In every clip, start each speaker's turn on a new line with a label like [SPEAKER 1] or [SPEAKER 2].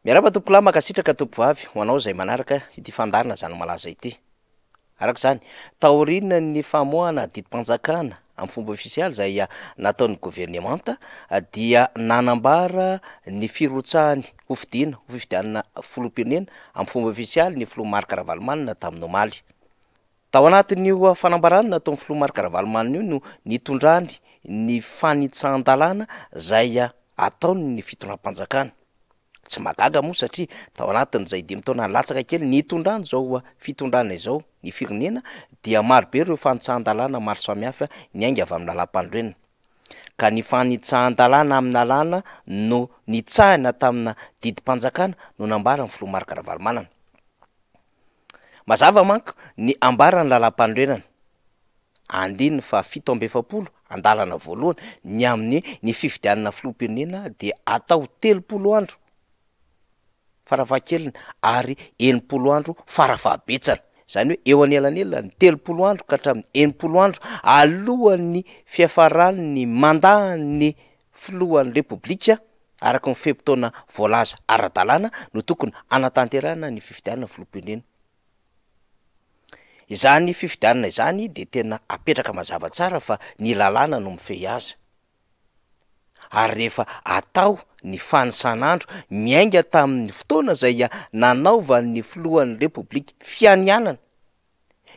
[SPEAKER 1] Miarahaba tompokolahy, mankasitraka tompovavy ho anao izay manaraka ity fandaharana Zany Malaza ity. Araka izany, taorian'ny famoahana didim-panjakana amin'ny fomba ofisialy izay nataon'ny governemanta dia nanambara ny firotsahany hofidiana ho fifidianana filoham-pirenena amin'ny fomba ofisialy ny filoha Marc Ravalomanana tamin'ny omaly. Tao anatin'io fanambarana nataon'ny filoha Marc Ravalomanana io no nitondrany ny fanitsahan-dalàna izay ataon'ny fitondram-panjakana. Tsy mahagaga moa satria tao anatin'izay dimy taona latsaka kely nitondrany izao fitondrana izao ny firenena dia marobe ireo fanitsahan-dalàna maro samihafa niainga avy amin'ny lalàmpanorenana. Ka ny fanitsahan-dalàna amin'ny lalàna no nitsahina tamina didim-panjakana no nambaran'ny filoha Marc Ravalomanana. Mazava manko ny ambaran'ny lalàmpanorenana, andininy faha 47, andalana voalohany, ny amin'ny ny fifidianana filoham-pirenena dia atao 30 andro farafahakeliny ary 60 andro farafahabetsany. Izany hoe eo anelanelan'ny 30 andro ka hatramin'ny 60 andro alohan'ny fiafaran'ny mandat-n'ny filohan'ny Repoblika araka ny fe-potoana voalaza ara-dalàna no tokony hanatanterahana ny fifidianana filoham-pirenena. Izany fifidianana izany dia tena apetraka mazava tsara fa ny lalàna no mifehy azy. Ary rehefa atao ny fanisan'andro miainga tamin'ny fotoana izay nanaovan'ny filohan'ny Repoblika fianianana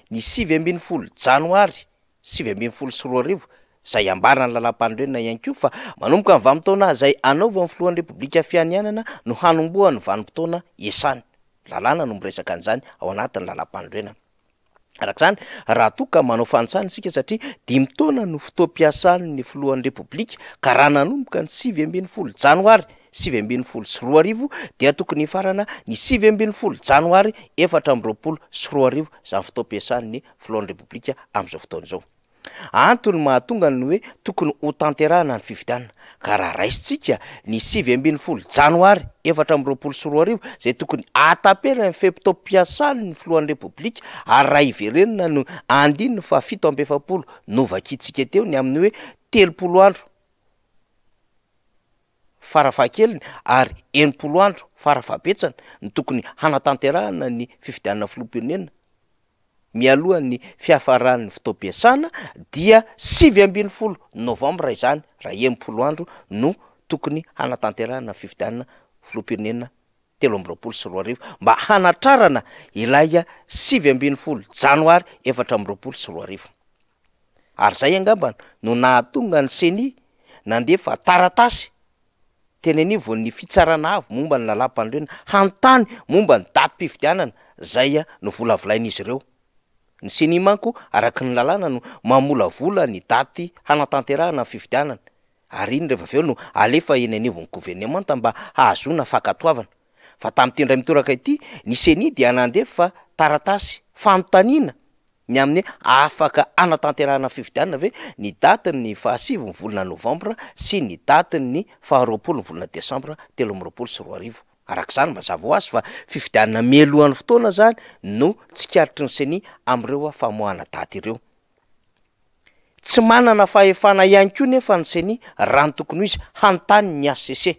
[SPEAKER 1] ny 19 janoary 2019, izay ambaran'ny lalàmpanorenana ihany koa fa manomboka ny vanim-potoana izay anaovan'ny filohan'ny Repoblika fianianana no hanombohan'ny vanim-potoana iasany. Lalàna no miresaka an'izany ao anatin'ny lalàmpanorenana. Araka izany, raha toa ka manao fanisana isika satria dimy taona no fotoam-piasan'ny filohan'ny Repoblika ka raha nanomboka ny 19 janoary 2019 dia tokony hifarana ny 19 janoary 2024 izany fotoam-piasan'ny filohan'ny Repoblika amin'izao fotoana izao. Antony mahatonga ny hoe tokony hotanterahina ny fifidianana ka raha raisintsika ny 19 janoary 2024 izay tokony hahataperana ny fe-potoam-piasan'ny filohan'ny Repoblika ary raha hiverenana no andininy faha 47 novakintsika teo ny amin'ny hoe 30 andro farafahakeliny ary 60 andro farafahabetsany no tokony hanatanterahana ny fifidianana filoham-pirenena mialohan'ny fiafaran'ny fotoam-piasana dia 19 novambra izany raha 60 andro no tokony hanatanterahana fifidianana filoham-pirenena 2023 mba hanatrarana ilay 19 janoary 2024. Ary izay angamba no nahatonga ny CENI nandefa taratasy teny anivon'ny fitsarana avo momba ny lalàmpanorenana hanontany momba ny datim-pifidianana izay novolavolain'izy ireo. Ny CENI manko araka ny lalàna no mamolavola ny daty hanatanterahana ny fifidianana ary iny rehefa avy eo no alefa eny anivon'ny governemanta mba hahazoana fankatoavana. Fa tamin'ity indray mitoraka ity, ny CENI dia nandefa taratasy fanontaniana ny amin'ny afaka hanatanterahana fifidianana ve ny datin'ny faha-9 ny volana novambra sy ny datin'ny faha-20 ny volana desambra 2023. Araka izany, mazava ho azy fa fifidianana mialohan'ny fotoana izany no tsikaritry ny CENI amin'ireo famoahana daty ireo. Tsy manana fahefana ihany koa nefa ny CENI raha ny tokony ho izy hanontany ny HCC.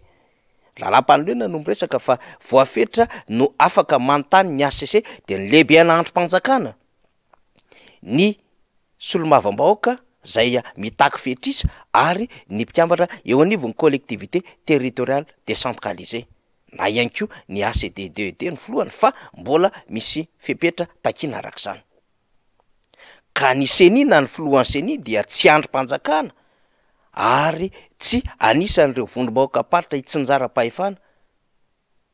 [SPEAKER 1] Lalàmpanorenana no miresaka fa voafetra no afaka manontany ny HCC dia ny lehibenà andrim-panjakana, ny solombavambahoaka izay mitaky fetrisa ary ny mpikambana eo anivon'ny collectivité territoriale décentralisée na ihany koa ny ACDDED ny filohany fa mbola misy fepetra takiana araka izany. Ka ny CENI na ny filohan'ny CENI dia tsy andrim-panjakana ary tsy anisan'ireo vondrom-bahoakam-paritra itsinjaram-pahefana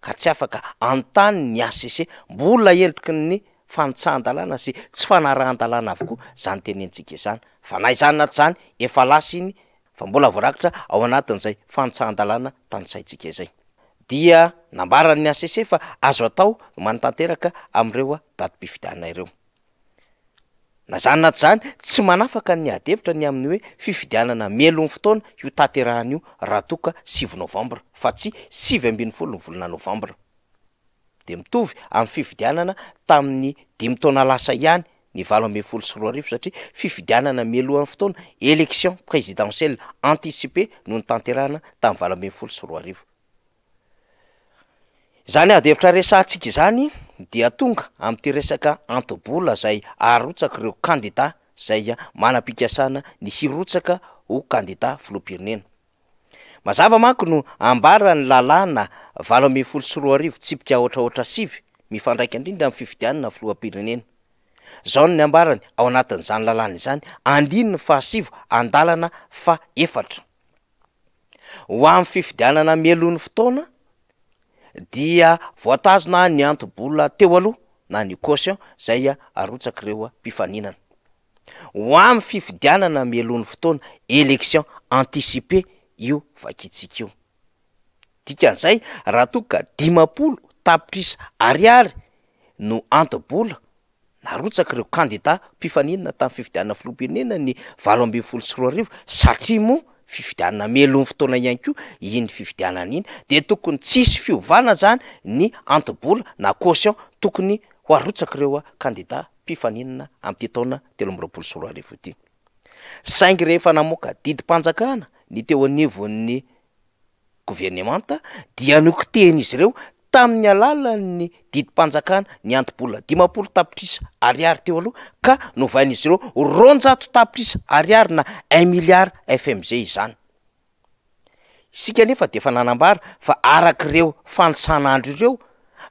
[SPEAKER 1] ka tsy afaka hanontany ny HCC. Mbola endriky ny fanitsahan-dalàna sy tsy fanarahan-dalàna avokoa izany tenentsika izany. Fa na izany na tsy izany, efa lasa iny fa mbola voarakitra ao anatin'izay fanitsahan-dalàna tanisaintsika izay. Dia nambaran'ny HCC fa azo atao ny manatanteraka amin'ireo datim-pifidianana ireo. Na izany na tsy izany, tsy manafaka ny ady hevitra ny amin'ny hoe fifidianana mialoha ny fotoana io tanterahana io raha toa ka 9 novambra fa tsy 19 ny volana novambra. Dia mitovy amin'ny fifidianana tamin'ny dimy taona lasa ihany ny 2018 satria fifidianana mialohan'ny fotoana, élection présidentielle anticipée no notanterahana tamin'ny 2018. Izany ady hevitra resahantsika izany dia tonga amin'ity resaka anto-bola izay arotsak'ireo kandida izay manam-pikasana ny hirotsaka ho kandida filoham-pirenena. Mazava manko no ambaran'ny lalàna 2018 tsipika aotra aotra 9 mifandraika indrindra amin'ny fifidianana filoham-pirenena. Izao no nambarany ao anatin'izany lalàna izany, andininy faha-9 andalana faha-4. Ho amin'ny fifidianana mialoha ny fotoana dia voatazona ny anto-bola teo aloha na ny caution izay arotsak'ireo mpifaninana. Ho amin'ny fifidianana mialoha ny fotoana, élection anticipée, io vakitsika io. Dikan'izay, raha toa ka 50 tapitrisa ariary no anto-bola narotsak'ireo kandida mpifaninana tamin'ny fifidianana filoham-pirenena ny 2018, satria moa fifidianana mialoha ny fotoana ihany koa iny fifidianana iny, dia tokony tsisy fiovana zany ny anto-bola na caution tokony ho arotsak'ireo kandida mpifaninana amin'ity taona 2023 ity. Saingy rehefa namoaka didim-panjakana ny teo anivon'ny governemanta dia nokitehin'izy ireo tamin'ny alalan'ny didim-panjakana ny anto-bola 50 tapitrisa ariary teo aloha ka novain'izy ireo 200 tapitrisa ariary na un milliard FMG izany. Isika nefa dia efa nanambara fa arak'ireo fanisan'andro ireo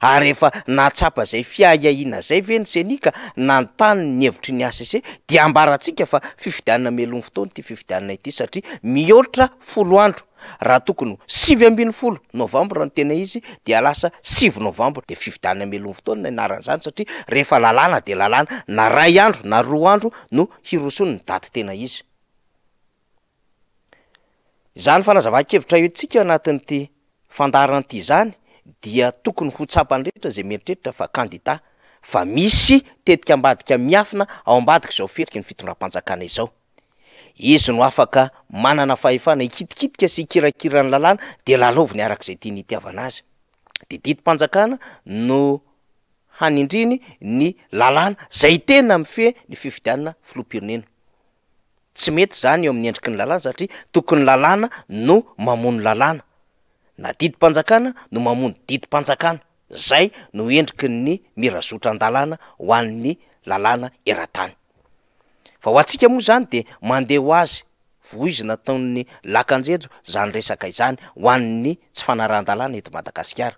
[SPEAKER 1] ary efa nahatsapa izay fiahiahiana izay ve ny CENI ka nanontany ny hevitry ny HCC dia ambarantsika fa fifidianana mialoha ny fotoana ity fifidianana ity satria mihoatra 10 andro. Raha tokony ho 19 novambra no tena izy dia lasa 9 novambra, dia fifidianana mialoha ny fotoana ny anaran'izany satria rehefa lalàna dia lalàna, na 1 andro na 2 andro no hirosoany ny daty tena izy. Izany fanazavan-kevitra entintsika anatin'ity fandaharana ity izany dia tokony ho tsapan'ny rehetra izay mieritreritra fa kandida fa misy tetika ambadika miafina ao ambadika izao fihetsiky ny fitondram-panjakana izao. Izy no afaka manana fahefana hikitikitika sy hikirakira ny lalàna dia lalaoviny araka izay tiany hitiavana azy. Dia didim-panjakana no hanindriny ny lalàna izay tena mifehy ny fifidianana filoham-pirenena. Tsy mety izany eo amin'ny endriky ny lalàna satria tokony lalàna no mamono lalàna, na didim-panjakana no mamono didim-panjakana. Zay no endriky ny mirazotra an-dalàna ho an'ny lalàna eran-tany. Fa ho antsika moa izany dia mandeha ho azy, voizina ataon'ny lakan-jejo izany resaka izany ho an'ny tsy fanarahan-dalàna eto Madagasikara.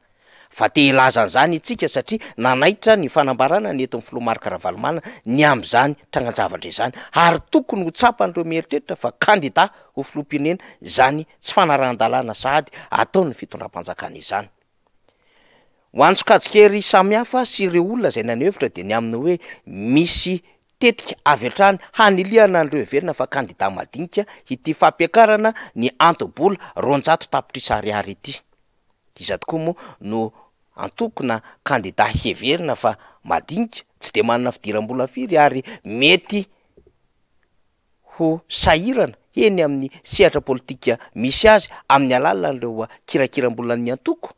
[SPEAKER 1] Fa te hilaza an'izany itsika satria nanaitra ny fanambarana nentin'ny filoha Marc Ravalomanana ny amin'izany trangan-javatra izany ary tokony ho tsapan'ireo mieritreritra fa kandida ho filoham-pirenena izany tsy fanarahan-dalàna sahady ataon'ny fitondram-panjakana izany. Ho an'ny sokajin-kery samihafa sy ireo olona izay naneho hevitra dia ny amin'ny hoe misy tetika avy hatrany hanilihana an'ireo heverina fa kandida madinika ity fampiakarana ny anto-bola 200 tapitrisa ariary ity. Iza tokoa moa no antoko na kandida heverina fa madinika, tsy dia manana fidiram-bola firy ary mety ho sahirana eny amin'ny sehatra politika misy azy amin'ny alalan'ireo kirakiram-bolan'ny antoko,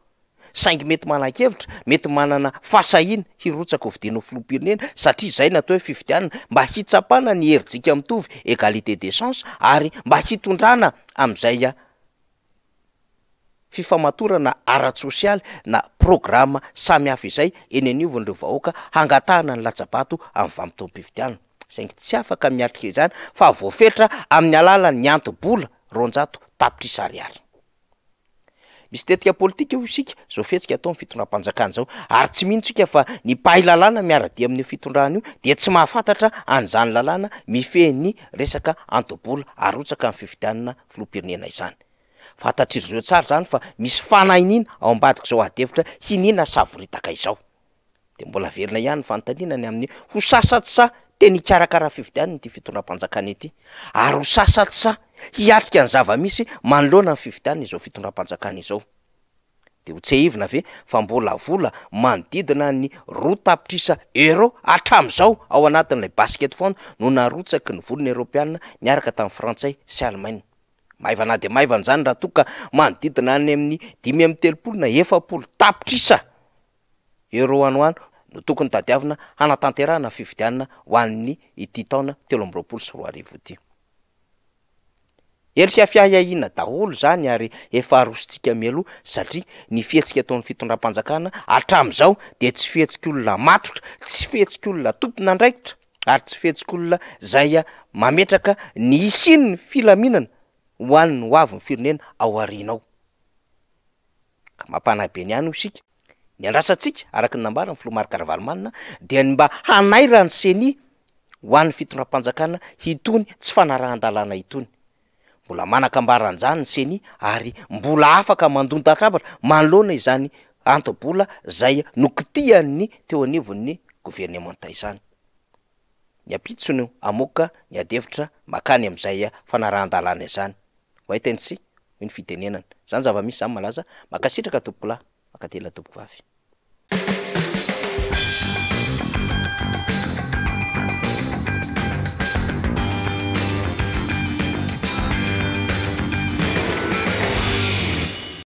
[SPEAKER 1] saingy mety manan-kevitra, mety manana fahasahiana hirotsaka ho fidiana ho filoham-pirenena satria izay no atao hoe fifidianana mba hitsapana ny herijika mitovy, égalité des chances, ary mba hitondrana amin'izay fifamatorana ara-tsosialy na programa samihafa izay eny anivon'ireo vahoaka hangatahana ny latsa-bato amin'ny vanim-potoam-pifidianana. Saingy tsy afaka miatrika izany fa voafetra amin'ny alalan'ny anto-bola 200 tapitrisa ariary. Misy tetika politika hoy isika izao fihetsika ataon'ny fitondram-panjakana izao ary tsy mino isika fa ny mpahay lalàna miara-dia amin'io fitondrana io dia tsy mahafantatra an'izany lalàna mifehy ny resaka anto-bola arotsaka amin'ny fifidianana filoham-pirenena izany. Fantatr'izy ireo tsara izany fa misy fanahiniana ao ambadik'izao adihevitra hiniana savoritaka izao. Dia mbola averina ihany ny fanontaniana ny amin'ny ho sasatsa teny hikarakara fifidianana ity fitondram-panjakana ity ary ho sasatsa hiatrika ny zava-misy manoloana ny fifidianana izao fitondram-panjakana izao. Dia ho tsiahivina ve fa mbola vola manodidina ny 2 tapitrisa euro hatramin'izao ao anatin'ilay basket fund no narotsaky ny volana eoropeana niaraka tamin'ny frantsay sy alemaina. Maivana dia maivana izany raha toa ka manodidina any amin'ny 35 na 40 tapitrisa euro any ho any no tokony tadiavina hanatanterahana fifidianana ho an'ny ity taona 2023 ity. Endrika fiahiahiana daholo izany ary efa arosontsika mialoha satria ny fihetsika ataon'ny fitondram-panjakana hatramin'izao dia tsy fihetsik'olona matotra, tsy fihetsik'olona tompon'andraikitra ary tsy fihetsik'olona izay mametraka ny hisian'ny filaminana ho an'ny ho avin'ny firenena ao aoriana ao. Ka mampanahy be ny any hoy isika. Ny andrasantsika, araka ny nambaran'ny filoha Marc Ravalomanana, dia ny mba hanairan'ny Ceni ho an'ny fitondram-panjakana itony tsy fanarahan-dalàna itony. Mbola manan-kambara an'izany ny Ceni ary mbola afaka mandon-databatra manoloana izany anto-bola izay nokitihan'ny teo anivon'ny governemanta izany. Ny ampitso no hamoaka ny adihevitra makany amin'izay fanarahan-dalàna izany. Wait and see, hoy ny fitenenana. Izany zava-misy izany malaza. Mankasitraka tompokolahy, mankatelina tompokovavy.